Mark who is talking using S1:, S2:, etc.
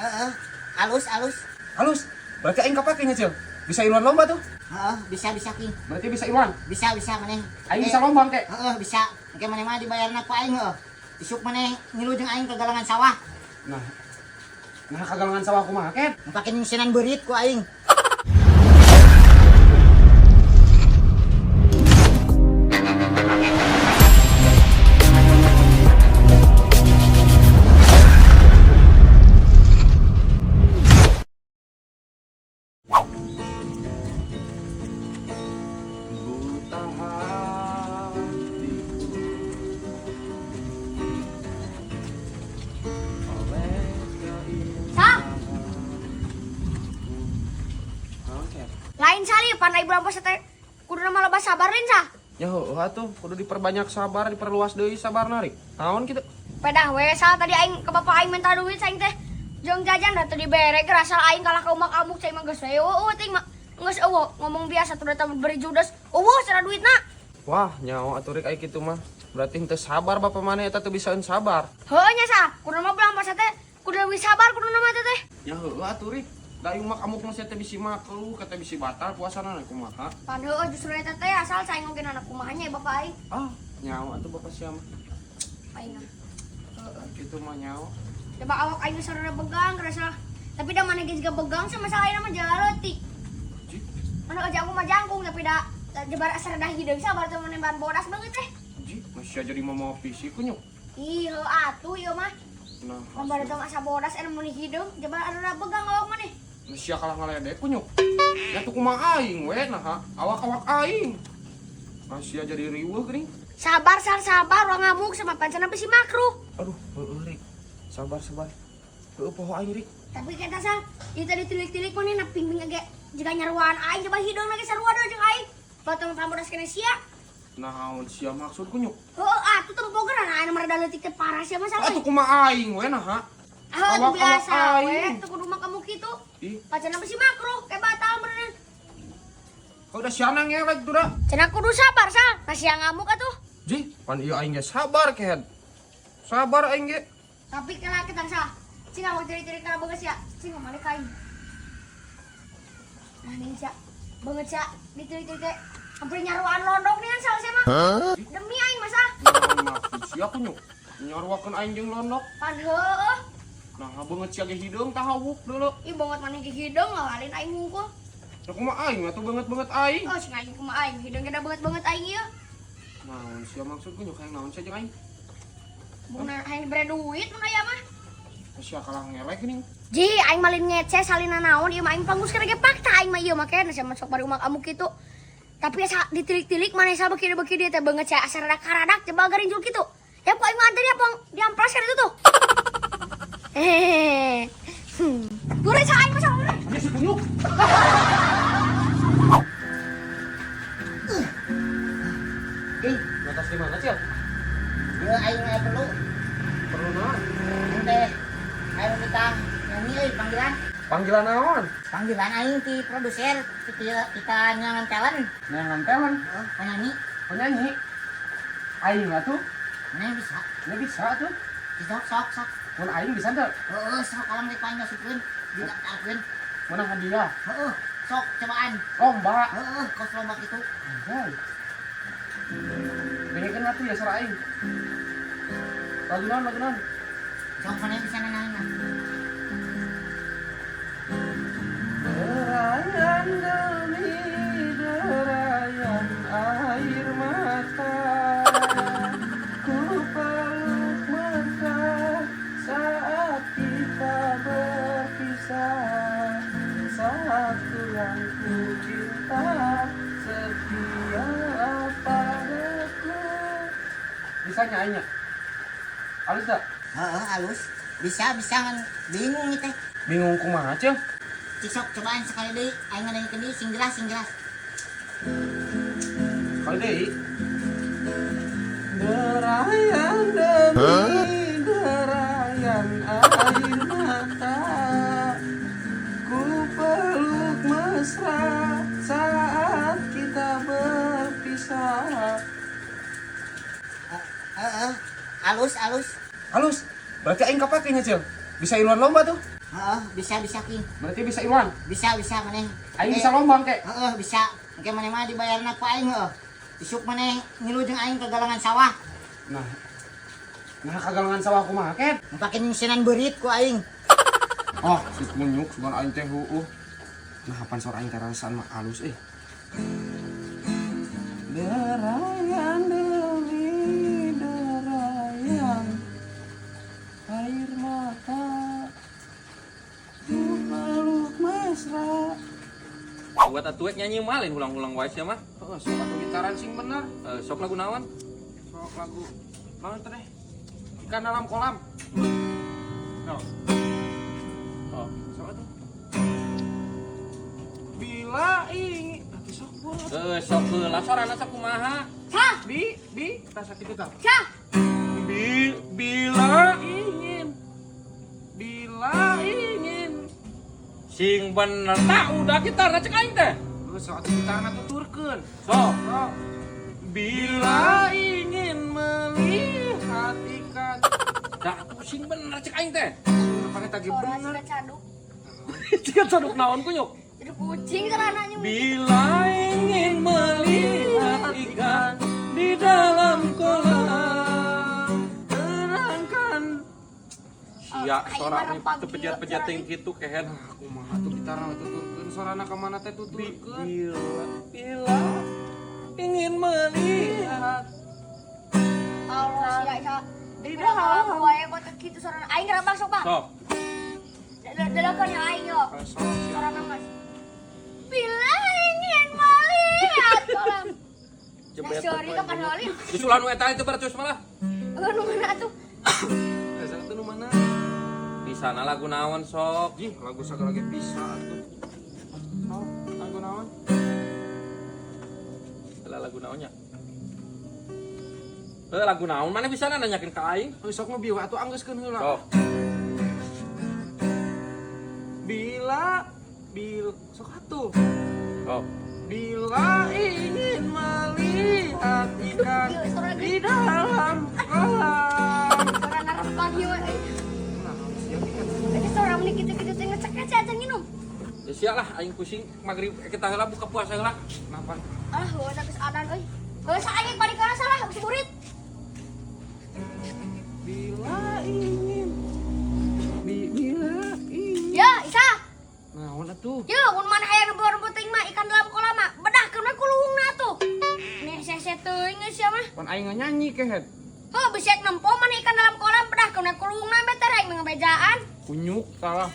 S1: Heeh. Alus alus.
S2: Halus. Berarti aing kapake nya, Cil. Bisa iluan lomba tuh.
S1: Heeh, bisa bisa King.
S2: Berarti bisa iluan.
S1: Bisa bisa maneh.
S2: Aing bisa lomba ke.
S1: Heeh, bisa. Engke maneh mah dibayarna ku aing heuh. Isuk maneh ngilu jeung aing ke galangan sawah.
S2: Nah. Nah kagalangan sawah kumaha, Ket?
S1: Pake nyungsinan beurit ku aing.
S2: Buta hatiku oleh
S3: Sal,
S2: keindahan. Oke.
S3: Lain sali pan ai bulan puasa teh kudu mah loba sabar lain sah.
S2: Ya heueuh atuh, kudu diperbanyak sabar, diperluas deui sabar narik. Naon kitu?
S3: Pedah we sal tadi aing ke bapak aing minta duit aing teh jeung jajan da teu dibere geus asal aing kalah ka umak amuk cai mah geus we eueuh teuing mah geus eueuh ngomong biasa tuh datang beri judes eueuh cenah duitna.
S2: Wah, nyawa atuh rik ai kitu mah. Berarti henteu sabar bapak maneh eta teu bisaeun sabar.
S3: Heueuh nya sah, kudu mah bulan puasa teh kudu leuwih sabar kudu mah teh teh.
S2: Ya heueuh atuh rik. Da umak amuk mah sia teh bisi makruh, kata bisi batal puasana kumaha.
S3: Pan heueuh justru eta teh asal saing oge anak kumaha nya bapak aing.
S2: Ah, nyawa atuh bapak sia mah.
S3: Aing mah. Heueuh.
S2: Kitu mah nyawa.
S3: Coba awak aing geus rada begang rasa. Tapi da maneh geus juga begang sama salah mah leutik.
S2: Ji,
S3: Mana aja aku mah jangkung tapi da jebar asa rada hideung sabar teh maneh ban bodas banget teh.
S2: ji, masih jadi mama fisik kunyuk.
S3: Ih, heuh atuh ieu mah.
S2: Nah,
S3: Pambar teh asa bodas anu meuni hideung jebar anu begang awak maneh.
S2: Sia kalah ngaledek kunyuk. Ya tuh kumaha aing we nah, awak-awak aing. Masih jadi riweuh geuning.
S3: Sabar sar sabar ulah ngamuk sama pancana bisi makruh.
S2: Aduh, heueuh rik. Sabar sabar. Heueuh poho aing rik.
S3: Tapi kita sal, ieu tadi tilik-tilik maneh na ping-ping ge jiga nyaruan aing coba hideung lagi sarua deui jeung aing. Batang pambodas kene sia.
S2: Naon sia maksud kunyuk?
S3: Heueuh atuh tempogeran anu mah rada leutik teh parah sia mah
S2: Atuh
S3: sampe.
S2: kumaha aing we nah.
S3: Ah,
S2: Awak-awak
S3: biasa we
S2: aing.
S3: teu kudu mah kamu kitu.
S2: Ih,
S3: Pacarna bisi makruh kayak batal beneran.
S2: kau udah siana ngelek tuh dah.
S3: Cenah kudu sabar sal, masih yang ngamuk atuh.
S2: Ji, pan ieu aing ge sabar kehed. Sabar aing ge.
S3: Tapi kela ketang sal. Cing awak ciri-ciri kala beges ya. Cing malik aing. Nah nih sia. Banget sia diciri-ciri kayak hampir nyaruan londok nih kan sal sia mah. Demi aing masa.
S2: Naon maksud sia kunyuk? Nyaruakeun aing jeung londok.
S3: Pan heueuh.
S2: Nah, beungeut sia ge hideung tahawuk dulu.
S3: Ih banget maneh ge hideung ngawalin aing hungkul.
S2: Ya kumaha aing atuh beungeut-beungeut aing.
S3: Oh sing aing kumaha aing hideung ge da banget-banget aing ieu.
S2: Naon sia maksud kunyuk hayang naon sia jeung aing?
S3: Bukan aing dibere duit mun aya mah.
S2: Sia kalah ngelek geuning.
S3: Ji, aing malin ngece salina naon ieu mah aing panggus ge fakta aing mah ieu mah kena sia masuk bari umak amuk kitu. Tapi asa ditilik-tilik maneh sa beki-beki dia teh beungeut sia asa rada karadak coba garinjul kitu. Ya ku aing mah anter ya pong diamplas kan itu tuh. Hehehe. Gurih sa aing mah sa.
S2: Aya si kunyuk.
S1: King,
S2: Batas di mana, Cil?
S1: ieu aing aya perlu.
S2: Perlu naon?
S1: Aing teh aing minta nyanyi euy panggilan.
S2: Panggilan naon?
S1: Panggilan aing ti produser kita nyangan talent.
S2: Neangan talent,
S1: Heeh, penyanyi.
S2: penyanyi. Aing atuh,
S1: Maneh bisa.
S2: ini bisa atuh.
S1: Sok sok sok.
S2: Mun aing bisa teu?
S1: Heeh, sok alam rek paling masukkeun, didaftarkeun.
S2: Menang hadiah.
S1: Heeh, sok cobaan.
S2: Lomba.
S1: Heeh, kos lomba kitu.
S2: Anjay. Dengekeun atuh ya suara aing. Lagu naon, lagu naon?
S1: Sok maneh bisa nanaon mah.
S2: Derayan demi derayan air mata, ku peluk mesra saat kita berpisah. Satu yang ku cinta setia padaku. Bisa nyanyinya? Halus tak?
S1: Heeh, halus. Bisa bisa ngan bingung ieu teh.
S2: Bingung kumaha cil?
S1: Cik sok cobaan sekali deui, aing ngadengkeun deui sing jelas sing jelas.
S2: Kali deui. Derayan demi derayan air mata, ku peluk mesra saat kita berpisah.
S1: Heeh, halus halus.
S2: Halus, berarti aing kapake nya Cil. Bisa iluan lomba tuh.
S1: Heeh, bisa bisa king.
S2: Berarti bisa iluan.
S1: Bisa bisa maneh.
S2: Aing bisa lombang kek.
S1: Heeh, bisa. Engke maneh mah dibayarna ku aing heuh. Isuk maneh ngilu jeung aing ke galangan sawah.
S2: Nah. Nah kagalangan sawah kumaha ket?
S1: Pake nyingsinan beurit ku aing.
S2: Oh, si kunyuk sugan aing teh heueuh. Nah, pan sora aing teh rasaan mah alus eh. Derayan demi derayan air mata peluk mesra.
S4: Buat atuek nyanyi mah lain ulang-ulang wae sia mah.
S2: Heeh, sok atuh gitaran sing bener.
S4: Eh, sok lagu naon?
S2: Sok lagu naon teh? Ikan dalam kolam. No.
S4: Oh.
S2: Sok atuh. Bila ingin atuh sok buat.
S4: Eh, sok heula sorana sok kumaha?
S3: Sah,
S2: Bi, bi, tas sakitu tah.
S3: sah.
S2: Bi, bila ingin, bila ingin.
S4: Sing bener tak udah kita cek aing teh.
S2: Lu sok atuh gitarna tuturkeun.
S4: Sok.
S2: Sok. Bila ingin melihat ikan.
S4: Dah atuh sing bener cek aing teh.
S2: Pakai tagi
S3: Suara
S2: bener.
S3: sudah caduk.
S4: Jika caduk naon kunyuk?
S3: Jadi kucing celananya.
S4: Bila ingin melihat ikan di dalam kolam,
S2: Terangkan.
S4: Sia
S3: Oh,
S4: sora
S3: aing mah
S4: teu pejet-pejet
S3: rempang
S4: ting kitu kehen.
S2: Nah, kumaha tuh gitarna tuturkeun sorana ka mana teh tuturkeun.
S4: Bila bila ingin melihat
S3: Allah sia sia. Di dalam wae kok teu kitu sorana aing ngerabak sok, Bang.
S4: sok.
S3: Dalakan ya aing yo.
S2: Sok sia.
S3: Sorana Mas. Bila ingin melihat kolam. Nah, sorry kapan holin?
S4: Disulan nu eta itu bercus malah.
S3: Eh, nu mana atuh?
S2: Eh, sana tuh nu mana?
S4: Di sana lagu naon sok?
S2: Ih, lagu sagala ge bisa atuh. Sok, lagu naon?
S4: Lah lagu naonnya? Eh lagu naon mana bisa nanyakeun ka aing?
S2: Oh, sok mah bieu atuh anggeuskeun heula.
S4: Sok.
S2: Bila bil sok atuh.
S4: Sok.
S2: Bila ingin melihat ikan
S3: Ieu sorana
S2: di dalam kolam.
S3: Sorana rempang ieu euy.
S2: Nah, siap ikan.
S3: Eta sorana meni kitu-kitu teh ngecek aja nginum.
S4: Ya sia lah aing pusing magrib kita heula buka puasa heula.
S2: Kenapa?
S3: Ah, heueuh geus adan euy. Heueuh sa aing balik kana salah geus burit.
S2: Bila ingin bila ingin.
S3: Ya, Isa.
S2: Naon atuh?
S3: Yeuh, mun mana hayang rebut-rebut teuing mah ikan dalam kolam mah bedahkeun we ku luhungna atuh. Nih sese teuing geus sia mah.
S2: Pan aing nyanyi kehed.
S3: Heuh, bisa nempo mana ikan dalam kolam bedahkeun we ku luhungna beter aing mah ngebejaan.
S2: Kunyuk salah.